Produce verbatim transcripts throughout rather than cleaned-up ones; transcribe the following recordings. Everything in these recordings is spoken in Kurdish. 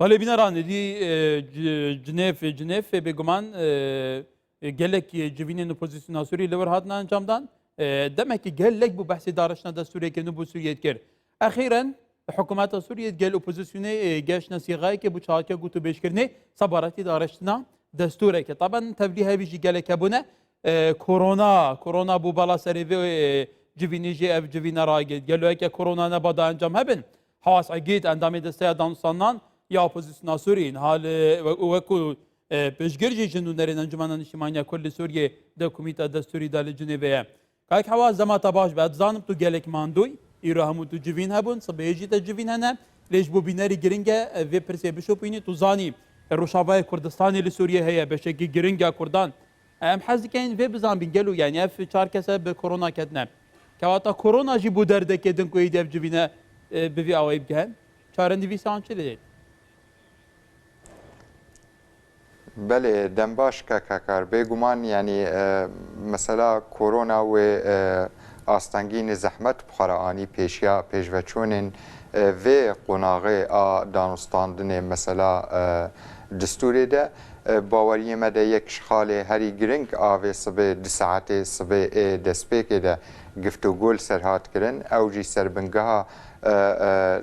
Belê bîneran êdî, e, ci-, Cinêv, Cinêv, e, bêguman, e, e, gelek, e, civînên opozisyona Sûriyê li wir hatin encamdan. E, demekî gelek bû behsê dareştina destûreke nû bo Sûriyê dikir. Exîren, hikûmeta Sûriyê gel opozisyonê, e, geştine sîxayeke bo çaxeke gotûbêjkirinê sebaretî dareştina destûreke. Taben tevlî hevî jî gelek hebûne. E, korona, korona bû bala serê vê, e, civînê jî ev civîne ragihît. Gelo heke korona neba da encam hebin, Hawas Egîd, endamê Desteya Danûstandan ya Opozisyona Sûrî, niha li we-, weku, e, piştgir jî ji nûnerên Encûmena Niştîmaniya Kurd li Sûriyê di Komîta Destûrî de li Cinêvê ye. Kak Hawas, dema te baş be, ez dizanim tu gelek mandoyî, îro hemû tu civîn hebûn, sibê jî te civîn hene, lê ji bo bînerî giring e, e, vê pirsê bişopînî, tu zanî, e, Rojavayê Kurdistanê li Sûriyê heye, beşekî giring e Kurdan. Em hez dikeyin vê bizanbîn, gelo, yanî ev çar kese bi korona ketine. Kewata korona jî bû derdekê din ku êdî ev civîne, e, bi vî awayî bigihin. Çarenivîsan çi dê? Belê, dem baş, Kaka Kar. Bêguman, yanî, e, mesela korona wê, e, astengî ne zehmet bi xwe re anî pêşiya pêşveçûnên, e, vê qonaxê a danûstandinê, mesela, e, distûrê de. E, baweriyê me de yek ji xalê herî giring a vê sibê, di saetê sibê ê destpêkê de giftûgo li ser hat kirin. Ew jî serbingeha, e, e,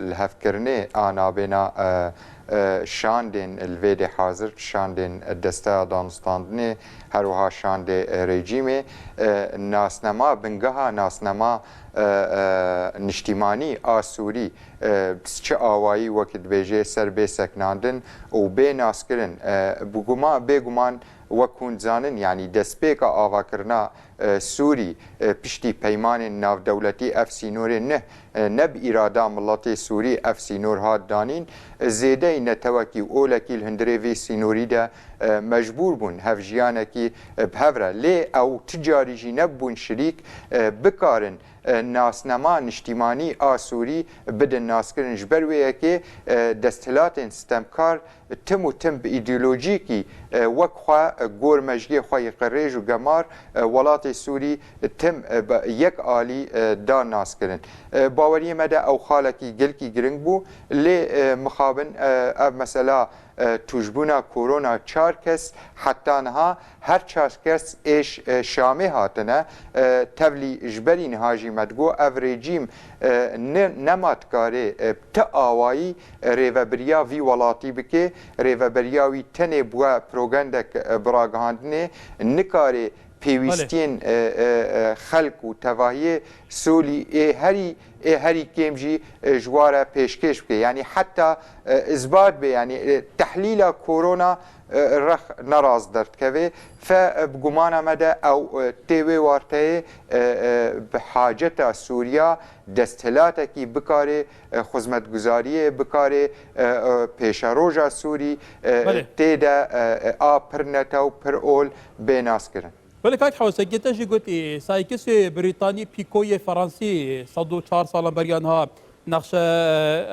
lihevkirinê a nabêna, e, e, şandên li vê dê hazir, şandên Desteya Danûstandinê, her wiha şandê, e, rejîmê, e, nasnema, bingeha nasnema, e, e, niştîmanî a Sûrî, e, çi awayî wek dibêje ser bê seknandin û bê naskirin. E, bi guma-, bêguman wek hûn dizanin, yanî destpêka avakirina, e, Sûrî, e, piştî peymanên navdewletî ev sînorê ne, e, ne bi îrada miletê Sûrî ev sînor hat danîn, e, zêdeyî netewekî û olekî li hundirê vê sînorî de, e, mecbûr bûn hevjiyanekî, e, bi hev re. Lê ew ti carî jî nebûn şirîk, e, bikarin, e, nasnema niştîmanî a Sûrî bidin naskirin. Ji ber wê yekê, e, desthilatên sitemkar tim û tim bi îdeolojîkî, e, wek xwe, e, gor mejiyê xwe yê qirêj û gemar, e, welatê Sûrî tim, e, bi yek alî, e, da naskirin. E, baweriyê me de ew xalekî gelkî giring bû, lê, e, mixabin, e, ev mesela, e, tûşbûna korona çar kes heta niha her çar kes êş, e, Şamê hatine. E, tevlî ji berî niha jî me digot, ev rejîm, e, ne, nema dikarê, e, ti awayî, e, rêvebiriya vî welatî bike. Rêvebiriya wî tenê bûye progendek, e, bi ragihandinê, nikarê pêwîstiyên, e, e, e, xelk û tevahiyê Sûrî ê herî, ê herî kêm jî, e, ji wa re pêşkêş bike. Yanî heta, e, îsbat be, yanî, e, tehlîla korona, e, rex neraz derdikeve. Fe, e, bi gumana me de ew, e, tê wê warteyê, e, e, bi haceta Sûriya desthilatekî bikarê, e, xizmetguzariyê bikarê, e, e, pêşeroja Sûrî, e, Belê. tê de, e, e, a pir netew, pir ol bê naskirin. Belê kak Hewsek, te jî gotî, Saykisê Brîtanî, Pîkoyê Fransî, sed û çar salan beriya niha nexşe,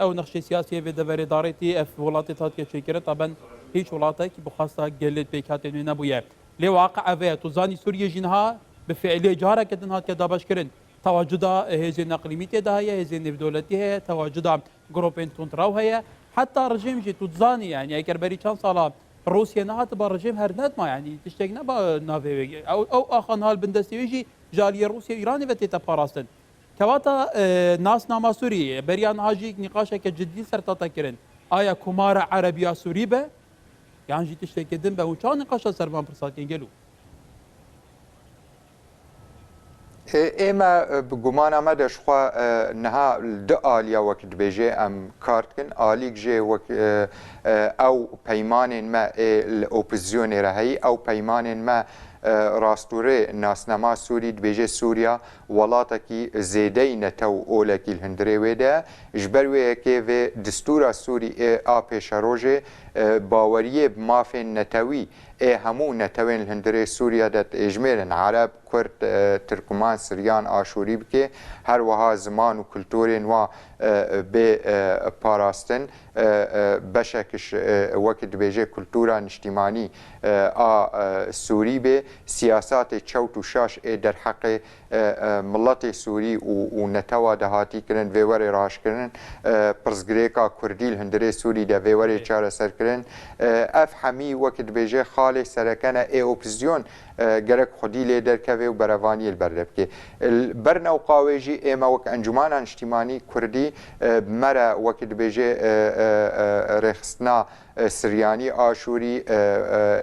ew nexşê siyasî yê vê deverê darêtî, ev welatê hatiye çêkirin, taben hîç welatek bi xwesta gelê pêkhatên wê nebûye. Lê waqe ev e, tu zanî Sûriyê jî niha bi fiiliyê careke din hatiye dabeşkirin. Tewacuda hêzên eqlîmî tê de heye, hêzên nêvdewletî heye, tewacuda grûpên tundrew heye. Heta rejîm jî tu dizanî, yanî eger berî çend sala Rûsya nehatiba, rejîm her nedima, yanî tiştek neba navê wê. Ew, ew axa niha li bin destê wê jî ji aliyê Rûsya û Îranê ve tête parastin. Kewata, e, nasnama Sûrî, beriya niha jî nîqaşeke cidî ser tata kirin. Aya Komara Erebiya Sûrî be, yan jî tiştekê din be, hûn çawa nîqaşa ser van pirsa dikin gelo? Ê, ê me, e, bi gumana me de ji xwe, e, niha li du aliya wek dibêje em kar dikin. Alîk jê wek, e, e, ew peymanên me ê li opozîsyonê re heyî, ew peymanên me, e, rastûrê nasnema Sûrî dibêje Sûriya welatekî zêdeyî netew û olekî li hundirê wê de. Ji ber wê yekê vê distûra Sûrî ê a pêşerojê, e, baweriyê bi mafên netewî ê hemû netewên li hundirê Sûriye de dijmêrin, Ereb, Kurd, e, Tirkman, Siryan, Aşûrî bike, her wiha ziman û kulturên wa e, bê, e, parastin, e, e, beşek ji, e, wekî dibêje kultura niştîmanî, e, a, e, Sûrî bê, siyasatê çewt û şaş ê derheqê, e, e, miletê Sûrî û, û netewa de hatî kirin, vê werê raşkirin, e, pirsgirêka Kurdî li hundirê Sûrî de vê werê çareserkirin. E, ev hemî wekî dibêje xalê sereke ne ê opozîsyon, e, gerek xwedî lê derkeve û berevaniyê li ber de bike. Li ber newqa wê jî ême wek Encûmana Niştîmanî Kurdî, e, me re wekî dibêje, e, e, e, rêxistina, e, Siryanî Aşûrî, e,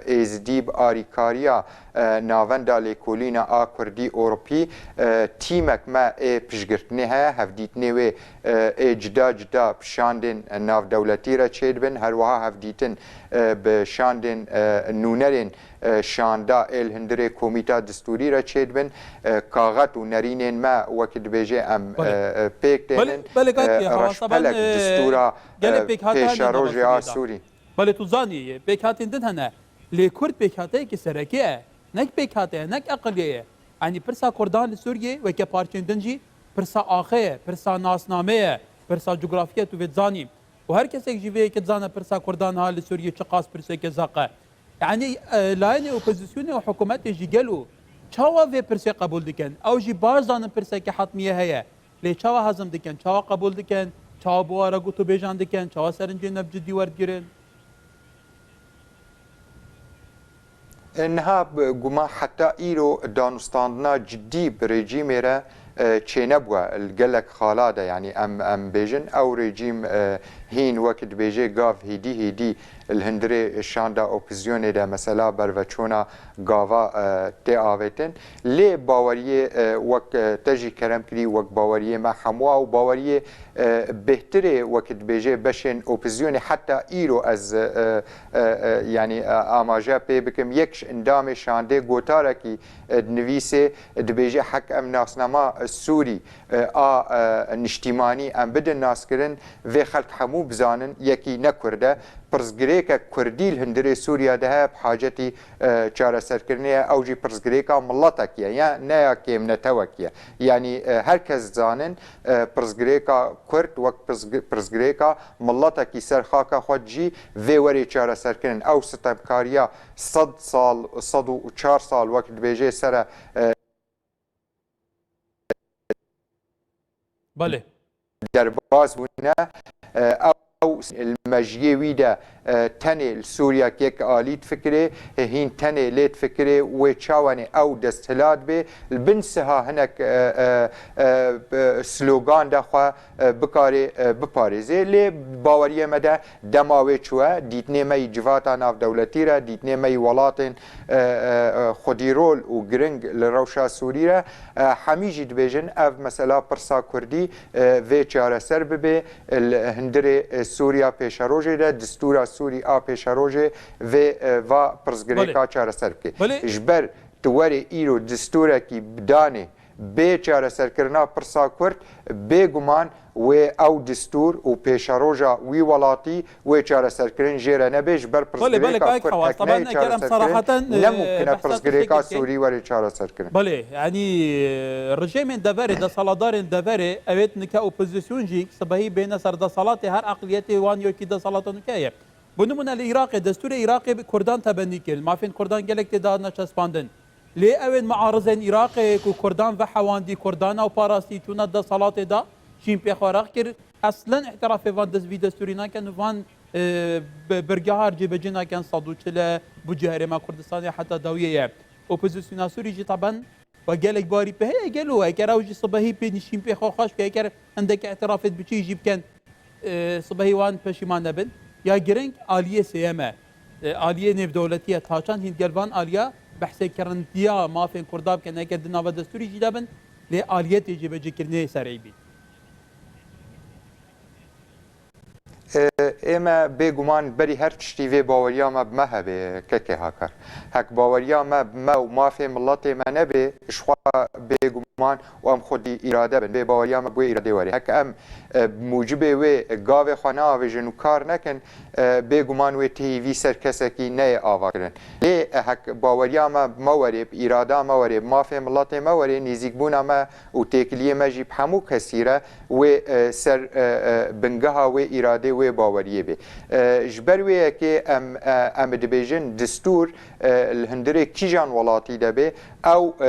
e, Êzidî bi arîkariya, e, Navenda Lêkolîna a Kurdî Ewropî, e, tîmek me ê piştgirtinê heye, hevdîtinê wê, e, ê cida cida bi şandên navdewletî re çêdibin, her wiha hevdîtin, e, bi şandên, e, nûnerên e, şanda ê li hundirê komîta distûrî re çêdibin, e, kaxet û nerînên me wekî dibêje em, Belê. e, e, pêk Belê, tênin, belê, e, katiye, hewasa ben, reşpelek e, distûra, gelek e, pêkhate hene di pêşerojê a navasiriyê de. Sûrî. Belê tu zanî, pêkhatên din hene. Lê Kurd pêkhateyekî sereke ye. Nek pêkhate ye, nek eqiliyê ye. Yanî pirsa Kurdan li Sûriyê weke parçên din jî pirsa axê ye, pirsa nasnamê ye, pirsa cografî ye, tu vê dizanî. Û her kesek jî vê yekê dizane pirsa Kurdan ha li Sûriyê çiqas pirseke zaq e. Yanî, e, layînê opozîsyonê û hikûmetê jî gelo çawa vê pirsê qebûl dikin? Ew jî baş zanin pirseke hetmî ye heye. Lê çawa hezm dikin? Çawa qebûl dikin? Çawa bi were gotûbêjan dikin? Çawa serincên ne bi cidî werdigirin? E, niha bi guma heta îro danûstandina cidî bi rejîmê re, e, çênebûye li gelek xala de, yanî em, em bêjin ew rejîm, e, hîn wek dibêje gav hêdî hêdî li hundirê şanda opozîsyonê de mesela berveçûna gava, e, tê avêtin. Lê baweriyê, e, wek, e, te jî kerem kirî, wek baweriyê me hemû û baweriyê, e, bêhtirê wek dibêje beşên opozîsyonê heta îro ez, e, e, e, yanî, e, amaje pê bikim. Yek ji endamê şandê gotarekî, e, dinivîsê, dibêje hek em nasnama Sûrî, e, a, e, niştîmanî em bidin naskirin, vê xelk hemû bizanin, yekî ne Kurd e. Pirsgirêkek Kurdî li hundirê Sûriya de heye, bi hacetî, e, çareserkirinê ye. Ew jî pirsgirêka miletekî ye, ya ne ya kêmnetewekî ye. Yanî, e, her kes zanin, e, pirsgirêka Kurd wek pirsgi-, pirsgirêka miletekî ser xaka xwe jî vê werê çareserkirin. Ew sitemkariya sed sal, sed û çar sal wek dibêje sere, e, Belê. derbas bûne. E, ew li mejiyê wî de, e, tenê li Sûriyek yek alî difikirê, e, hîn tenê lê difikirê, wê çawanê ew desthilat bê, li bin siha hinek, e, e, e, e, slogan de xwe, e, bikarê, e, biparêzê. Lê baweriyê me de dema wê çûye, dîtinê me yî civata navdewletî re, dîtinê me yî welatên, e, e, e, xwedîrol û giring li rewşa Sûrî re, e, hemî jî dibêjin ev mesela pirsa Kurdî, e, vê çareser bibe, e, li hundirê, e, Sûriya pêşerojê de, distûra Sûrî a pêşerojê vê, e, va pirsgirêka Belê. çareser bike. Belê. Ji ber tu werê îro distûrekî bidanê bê çareserkirina pirsa Kurd, bêguman wê ew distûr û pêşeroja wî welatî wê çareserkirin jê re nebe, ji ber Belê, belê, pirsgirêka kayek Kurd hewasa, hek ben neyê eker em çareserkirin, sarahaten, e, ne mumkin e behsa pirsgirêka tiştekî dikin. Sûrî were çareserkirin. Belê, yanî, e, rejîmên deverê, desalatdarên deverê, ewêt nike opozîsyon jî, sibehî bêne ser desalatê, her eqliyetê wan yekî desalata nike ye. Bo nimûne li Iraqê, destûrê Iraqê bi Kurdan tebennî kir, mafên Kurdan gelek tê dane çespandin. Lê ew ên muarizên Iraqê ku Kurdan vehewandî, Kurdan ew parastî, çûne desalatê de, şîn pê xwe rex kir, eslen îtirafê van dest vî destûrî nakin û van, e, bi-, birgehar cêbecê nakin, sed û çil e, budcê Herêma Kurdistanê heta dawiyê ye. Opozîsyona Sûrî jî teben we gelek barî pê heye, gelo eger ew jî sibehî pê nişîn pê xwe xweş bike, eger hindek îtirafê biçî jî bikin, e, sibehî wan peşîman nebin. Ya giring aliyê sêyem e. E, aliyê nêvdewletî ye. Ta çend hîn gel van aliya behsê kirintiya mafên Kurda bikin, eger di nava destûrî jî de bin, lê aliyetê cêbecêkirinê ser ey bî. E, ê me bêguman berî her tiştî vê baweriya me bi me hebe, kekê Hakar. Hek baweriya me bi me û mafê miletê me nebe, ji xwe bêguman û em xwedî îrade bin. Vê baweriya me bi wê îradê were. Hek em, e, bi mûcibê wê gavê xwe neavêjin û kar nekin, e, bêguman wê tihî vî ser kesekî neyê avakirin. Lê hek baweriya me me werê, bi îrada me werê, bi mafê miletê me werê, nêzîkbûna me û têkiliyê me jî bi hemû kesî re wê, e, ser, e, e, bingeha wê îradê, wê baweriyê bê. E, ji ber wê yekê em, e, em dibêjin distûr, e, li hundirê kîjan welatî de bê, ew, e,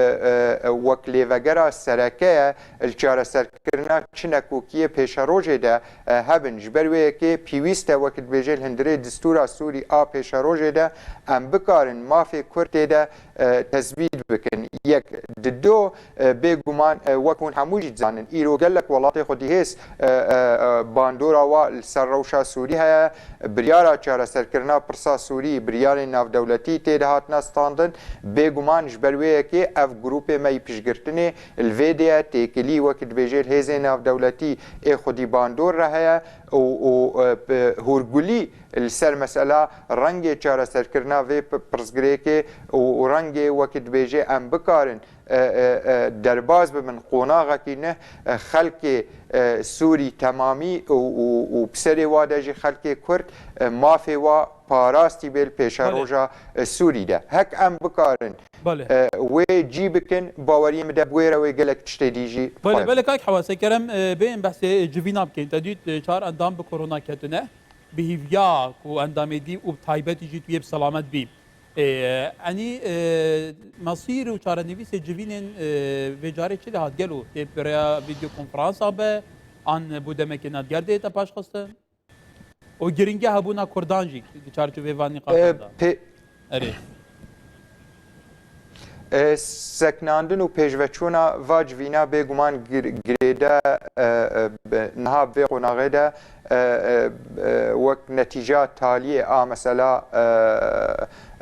e, wek lêvegera sereke ye li çareserkirina çi nekokiyê pêşerojê de, e, hebin. Ji ber wê yekê pêwîst e, wek dibêje, li hundirê distûra Sûrî a pêşerojê de em bikarin mafê Kurd tê de, e, tesbît bikin. Yek, di do, e, bêguman, e, wek hûn hemû jî dizanin, îro gelek welatê xwedîhêz, e, e, e, bandora wa li ser rewşa Sûrî heye, biryara çareserkirina pirsa Sûrî, biryarên navdewletî tê de hatine standin. Bêguman ji ber wê yekê ev grûpê me yî piştgirtinê li vê de ye, têkilî wek dibêje li hêzên navdewletî ê xwedî bandor re heye û, û, e, bi hûrgulî li ser mesela rengê çareserkirina vê p-, pirsgirêkê û, û rengê wek dibêje em bikarin, e, e, e, derbaz bibin qonaxekî ne, e, xelkê, e, Sûrî temamî û, û, û bi serê wa de jî xelkê Kurd, e, mafê wa parastî bê li Belê. pêşeroja, e, Sûrî de. Hek em bikarin, Belê. e, wê cî bikin, baweriyê min de bi wê re wê gelek tiştê dî jî Belê, xweb. belê kak Hewase kerem, e, bê em behsê civîna bikeyn. Te dît, e, çar endam bi korona ketine. Bi hîviya ku endamê dî û bi taybetî jî tu yê bi selamet bî. E, enî, e, mesîr û çarenivîsê civînên, e, vê carê çi dihat gelo? Tê bi rêya vîdyokonferansa be, an bo demekê nadiyar dê te paşxistin? Û giringiya hebûna Kurdan jî di çarçovê van E, nîqaşan de. pê-, Erê. E, seknandin û pêşveçûna va civîna bêguman gir-, girêde, e, e, bi, niha bi vê qonaxê de, e, e, e, wek netîca taliyê a mesela, e,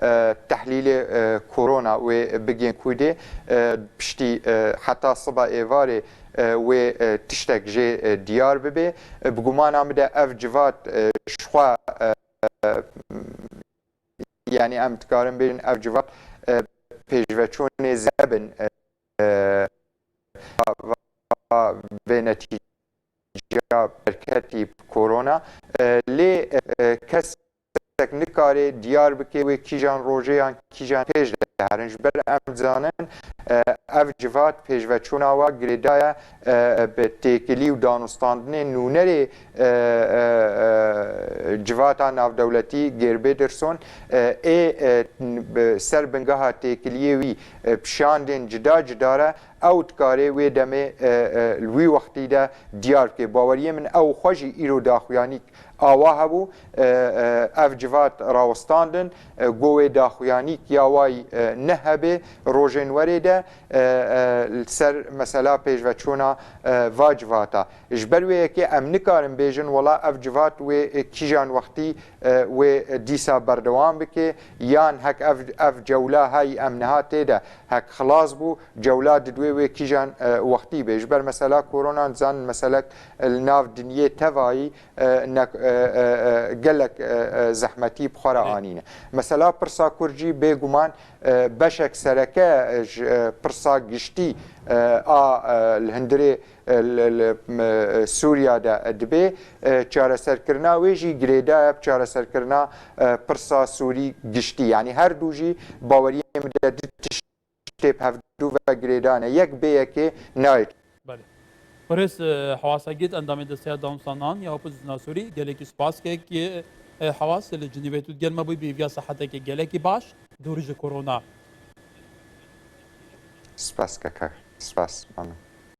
e, tehlîlê, e, korona wê bigên kûdê, e, piştî, e, heta siba êvarê, e, wê, e, tiştek jê, e, diyar bibe. E, bi gumana min de ev civat, e, ji xwe, e, e, yanî em dikarin bêjin ev civat, e, pêşveçûnê zebin, e, e, va, va, vê netîca berketî bi korona. E, lê, e, kes kesek nikare diyar bike wê kîjan rojê yan kîjan pêş de herin. Ji ber em dizanin, e, ev civat pêşveçûna wa girêdaye, e, bi têkilî û danûstandinên nûnerê, e, e, e, civata navdewletî Gerbêderson, e, ê, e, bi ser bingeha têkiliyê wî, e, bi şandên cida cida re ew dikare wê demê, e, e, li wî wextî de diyar bike. Baweriyê min ew xwe jî îro daxuyanîk awa hebû, e, e, ev civat rawestandin, e, go wê daxuyanîk ya way, e, nehebe rojên werê de, e, e, li ser mesela pêşveçûna, e, va civata. Ji ber wê yekê em nikarin bêjin wela ev civat wê, e, kîjan wextî, e, wê dîsa berdewam bike, yan hek ev, ev cewla hay em niha tê de hek xilas bû, cewla didwê wê kîjan, e, wextî bê. Ji ber mesela korona dizanin meselek li nav dinyê tevayî, e, ne, e, e, e, gelek, e, e, zehmetî bi xwe re Erê. anîne. Mesela pirsa Kurd jî bêguman, e, beşek sereke, e, ji, e, pirsa giştî, e, a, e, li hundirê, e, li, li, m, e, Sûriya de, e, dibê, e, çareserkirina wê jî girêdaye bi çareserkirina, e, pirsa Sûrî giştî. Yanî her du jî baweriyê min de du tişt tê bi hevdû ve girêdane. Yek bê yekê nayê. Belê. Birêz, e, Hewasa Gît, endamê Desteya Danûstandan ya Opozîsyona Sûrî, gelekî spas ke ki, e, Hewas li Cinîvê tu digel me bûyî bi hêviya sehetekê gelekî baş, dûrî ji korona. Spas kaka. Spas. Amin.